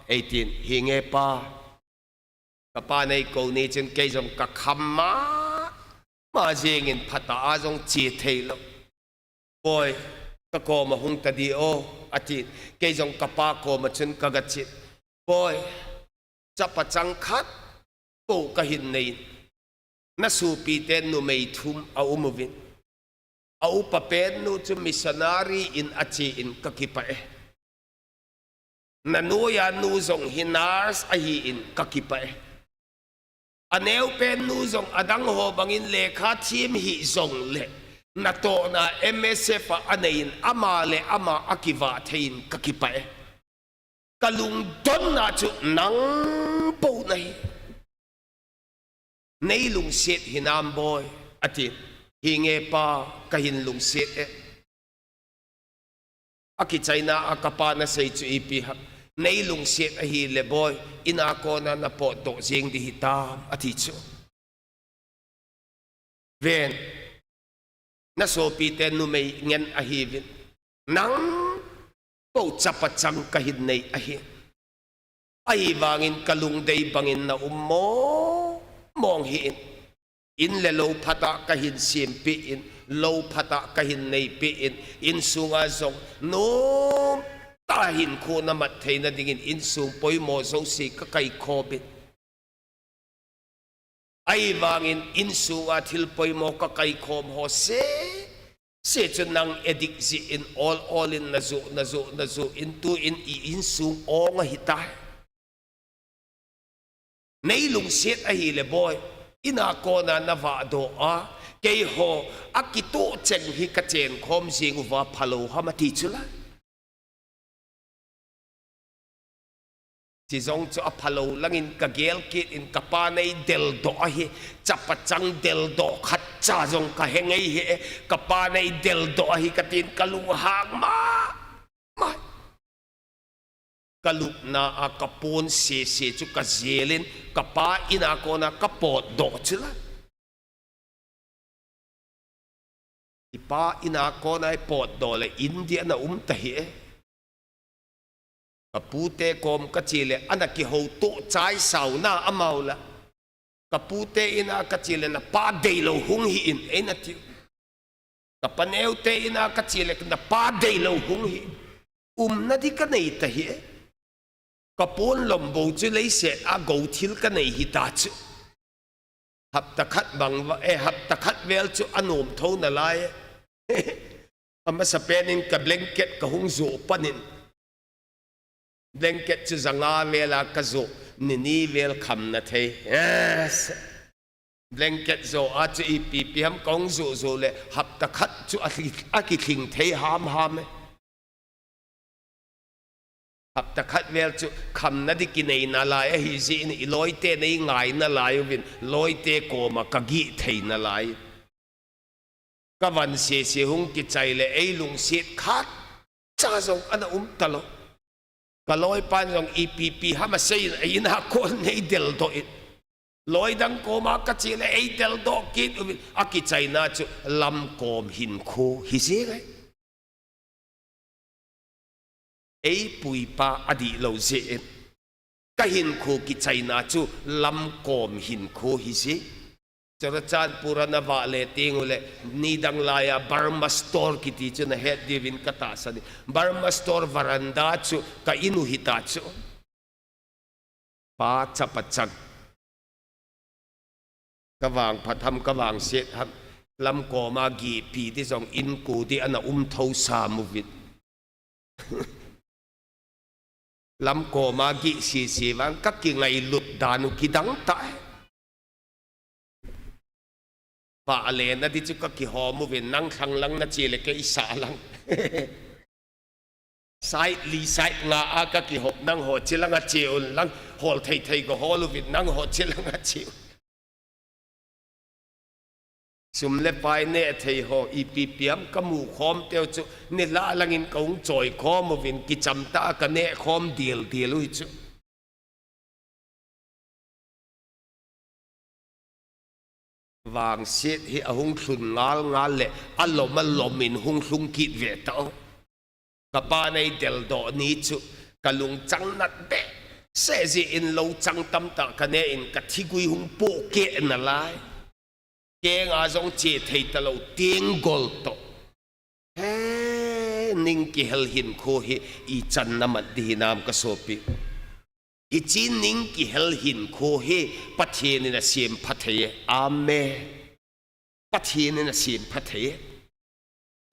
ei tin, "Hi nge pa." Ka pa nei kou ni chun kei jong ka kham ma, ma jing in phat a jong chi thei lo. "Boi, ka koma hung ta di o," a ti. Kei jong ka pa koma chun ka ga chi. "Boi, chapa chang khat po ka hin nei. Na sopi te numei thum a um uvin. A upa pen nu chu missionary in a chi in ka kipah e. Nanoiya nu jong hi nurse ahin kakipah e. Aneo pen nu jong adang ho bangin lekha thiem hih jongle, natohna M S F a aneiyin ama le ama akivah theiyin kakipah e. Kalungdonna chu nang bou nahi. Nei lungset hinam boi, ati. Hinge pa, kahin lungset e. Akichaina a kapa nasei chu ipi ham. Nei lungset ahile boi, ina kona napotdoh jeng ding hitam, ati chu. Ven, nasopite numei ngen ahiuvin. Nang bou chapa chang kahin nei ahi. Ahivangin kalungdei bangin naum mong mong hih in. In le lou phatah kahin sempeh in, lou phatah kahin neipeh in, insunga jong nomtah hinkho namat theina dingin insung poimo jouse kakaikhom in. Ahivangin insunga thil poimo kakaikhom ho sese chu nang addict jeh in ol ol in najoh, najoh, najoh in tuin i insung ong ahitai. Nei lungset ahile boi, ina kona navahdoh a, keiho akitoh cheng hi kachenkhom jeng uva phalou ham ati chula. Chijong chu aphalou langin kagel kit in kapa neideldoh ahi, chapa chang deldoh khatcha jong kahe ngei hih e, kapa neideldoh ahi katin kalunghang mama. Kalupna a kapon sese chu kajelin, kapa ina kona kapotdoh chula. Ipa ina kona ipotdoh le in dia naum tahih e. Kapute kom kachele ana kihoutoh chai sauna amau la. Kapute ina kachele napa deilou hung hih in eina tiu. Kapaneote ina kachele napa deilou hung hih. Umna ding kanei tahih e. Kapon lom bou chu leiset a gou thil kanei hita chu. Hapta khat bang va, eh, hapta khat vel chu anom tho nalai e. Amasapen in ka blanket kahung joh panin. Blanket chu janga vel a kajoh, nini vel khamna thei. Yes. Blanket joh a chu ipi ipi ham kahung joh joh le hapta khat chu akilhing thei hamham e. Hapta khat vel chu khamna ding kinei nalai ahi jeh in iloite nei ngai nalai uvin, loite koma kagih thei nalai. Kavan sese hung kichai le eilungset khatcha jong ana um talou. Kaloipan jong ipi ipi ham asei in, a ina kon neideldoh in. Loidang koma kachele eideldoh kit uvin, akichaina chu lamkom hinkho hijeng e. Eipuipa adihlou jeh in. Kahinkho kichaina chu lamkom hinkho hijeng. Churachandpur a navah le tengule, nidang laiya Burma Store kiti chu nahet diuvin katahsan in. Burma Store veranda chu ka in u hita chu. Pa chapa chang. Kavangphat ham, kavangset ham, lamkoma gihpi ding jong inko ding ana um thou sam uvin. Lamkoma gih sese vang kakingailut dan u kidang tah e. Vah lena ding chu kakihom uvin, nang lhang lang nachele kei sah lang. Side li side nga a kakihop, nangho che langa che un lang, hol thei thei kahol uvin, nangho che langa che un. Sum le pai neh thei ho ipi ipi ham kamu khom teu chu, nilhah langin kahung choi khom uvin, kicham tah a kaneh khom dildil u hi chu. Vangset hi ahung lhun ngal ngal le alom alom in hung lhung kit ve tao. Kapa neideldoh ni chu kalungchang nat behseh jeh in lou chang tamtah kaneh in kathigui hung pohkeh nalai. Kenga jong che thei talou tenggol toh. He, ning kihel hinkho hi ichan namat ding hinam kasopi. Hiche ning kihel hinkho hi Pathen in asempha thei e. Amen. Pathen in asempha thei e.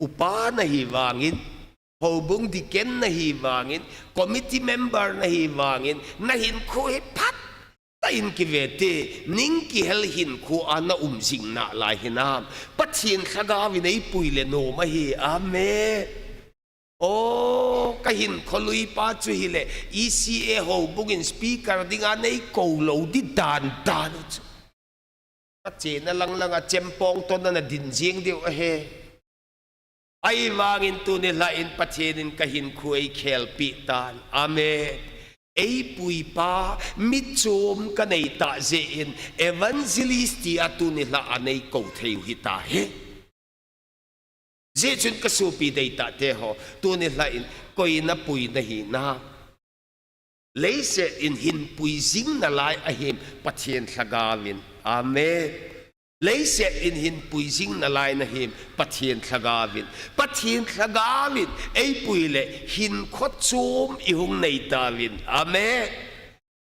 Upa nahi vangin, Houbung deacon nahi vangin, committee member nahi vangin, nahinkho hi phat tah in kive te, ning kihel hinkho a naum jing nalai hinam. Pathen Lhagao in eipui le nom ahi. Amen. O, kahinkho lui pa chu hile, E C A houbung in speaker dinga neikou lou di dan dan u chu. Kachena lang langa chempong tona nadin jing diu ahi. Ahivangin tuni lhah in Pathen in kahinkho eikhelpi tan. Amen. Eipui pa, michom kanei tah jeh in evangelist tia tuni lhah a neikou thei u hita hi. Jeh chun kasopi deitah teho, tuni lhah in koi in apui nahinam. Leiset in hinpui jing nalai ahim Pathen Lhagao in. Amen. Leiset in hinpui jing nalai nahim Pathen Lhagao in. Pathen Lhagao in eipui le hinkho chom ihung nei tauvin. Amen.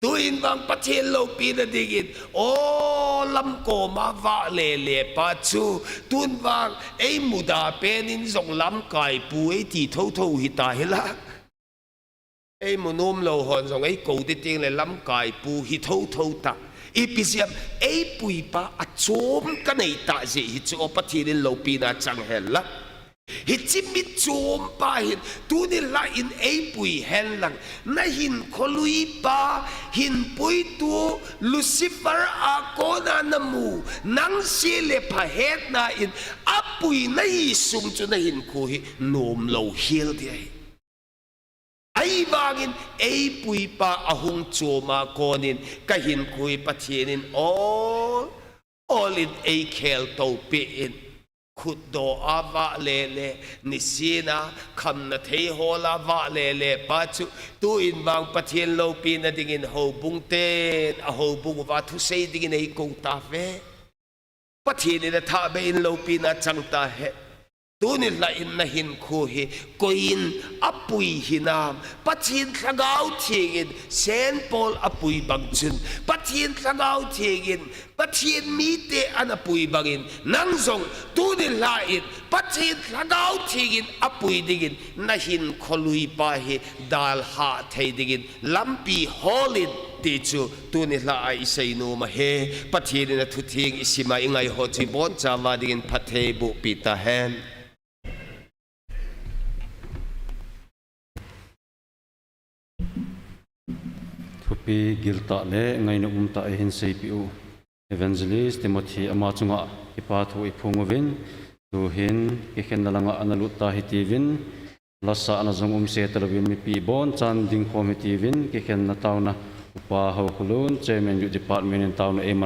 Tuin vang Pathen loupina dingin, o, lamkoma vahle le pa chu, tun vang eimuda pen in jong lamkai pu eiti thotho hita hila. Eimu nom lou hon jong eikou di ting le lamkai pu hi thotho ta. Ipi jeh ham, eipui pa achom kanei tah jeh hichu, o, Pathen in loupina chang hen la. Hiche michom pa hin, tuni lhah in eipui hen lang, nahinkho lui pa, hinpuitu Lucifer a kona namu, nang se le pha hetna in, apui nahi sung chu nahinkho hi nom lou hel di ahi. Ahivangin eipui pa ahung chom a konin kahinkho hi Pathen in ol ol in eikhel topi in, khutdoh a vahle le, nisena khamna thei hol a vahle le pa chu, tuin vang Pathen loupina dingin houbung ten ahoubung uva thusei dingin eikou tauve. Pathen in athah beh in loupina chang tahen. Tuni lhah in nahinkho hi koi in apui hinam? Pathen Lhagao Theng in Saint Paul apui bang chun, Pathen Lhagao Theng in Pathen mite ana pui bangin, nang jong tuni lhah in Pathen Lhagao Theng in apui dingin nahinkho lui pa hi dalhah thei dingin lampi hol in ti chu tuni lhah a isei nom ahi. Pathen in athutheng isim a ingai ho chu ibonchauva dingin phatthei eiboh pi tahen. Thupi giltah le ngaina umtah eihin seipeh u Evangelist Timothy ama chunga kipa thu iphong uvin, tuhin kikhenna langa ana lut ta hitiuvin, lasa ana jong umse talouvin mipi abonchan dingkhom hitiuvin, kikhenna taona Upa Haokholun, Chairman Youth Department in taona eiman